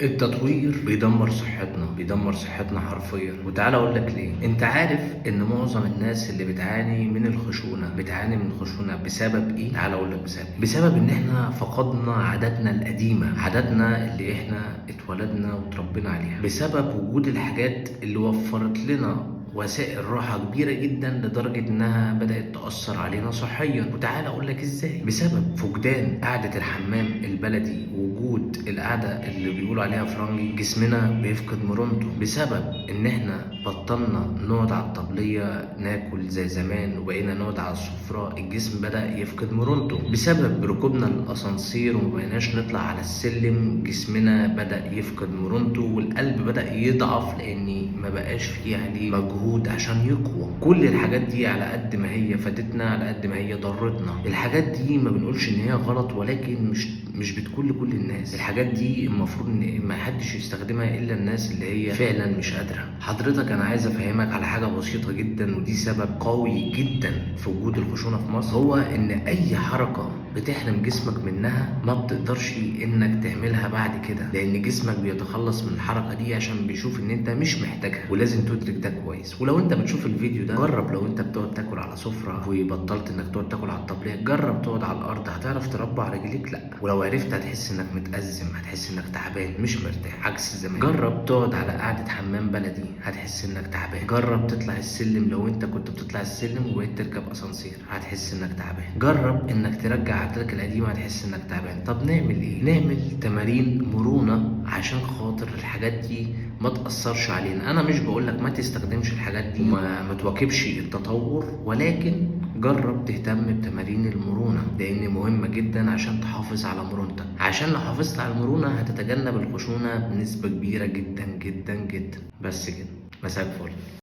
التطوير بيدمر صحتنا، بيدمر صحتنا حرفيا. وتعالى اقول لك ليه. انت عارف ان معظم الناس اللي بتعاني من الخشونه بتعاني من الخشونه بسبب ايه؟ تعالى اقول لك بسبب إيه؟ بسبب ان احنا فقدنا عاداتنا القديمة، عاداتنا اللي احنا اتولدنا وتربينا عليها، بسبب وجود الحاجات اللي وفرت لنا وسائل راحة كبيرة جدا لدرجة انها بدأت تأثر علينا صحيا. وتعالى اقول لك ازاي. بسبب فقدان قعدة الحمام البلدي، وجود القعدة اللي بيقولوا عليها فرنجي، جسمنا بيفقد مرونته. بسبب ان احنا بطلنا نقعد على الطبلية ناكل زي زمان وبقينا نقعد على السفرة، الجسم بدأ يفقد مرونته. بسبب ركوبنا الاسانسير ومبقيناش نطلع على السلم، جسمنا بدأ يفقد مرونته والقلب بدأ يضعف لان ما بقاش فيه عليه مجهود عشان يقوى. كل الحاجات دي على قد ما هي فادتنا على قد ما هي ضرتنا. الحاجات دي ما بنقولش ان هي غلط، ولكن مش بتكون لكل الناس. الحاجات دي المفروض ان ما حدش يستخدمها الا الناس اللي هي فعلا مش قادرة. حضرتك انا عايز افهمك على حاجة بسيطة جدا، ودي سبب قوي جدا في وجود الخشونه في مصر، هو ان اي حركة بتحرم جسمك منها ما بتقدرش انك تعملها بعد كده، لان جسمك بيتخلص من الحركة دي عشان بيشوف ان انت مش محتاجها، ولازم تدرك ده كويس. ولو انت بتشوف الفيديو ده، جرب لو انت بتقعد تاكل على سفره وبطلت انك تقعد تاكل على الطبلية، جرب تقعد على الارض، هتعرف تربع رجليك؟ لا. ولو عرفت هتحس انك متأزم، هتحس انك تعبان مش مرتاح، عكس زمان. جرب تقعد على قعدة حمام بلدي، هتحس انك تعبان. جرب تطلع السلم، لو انت كنت بتطلع السلم وبقيت تركب اسانسير، هتحس انك تعبان. جرب انك ترجع عادتك القديمة، هتحس انك تعبان. طب نعمل ايه؟ نعمل تمارين مرونة عشان خاطر الحاجات دي ما تأثرش علينا. انا مش بقولك ما تستخدمش الحاجات دي وما ما تواكبش التطور، ولكن جرب تهتم بتمارين المرونة لان مهمة جدا عشان تحافظ على مرونتك. عشان لو حافظت على المرونة هتتجنب الخشونة بنسبة كبيرة جدا جدا جدا. بس كده، مساك فل.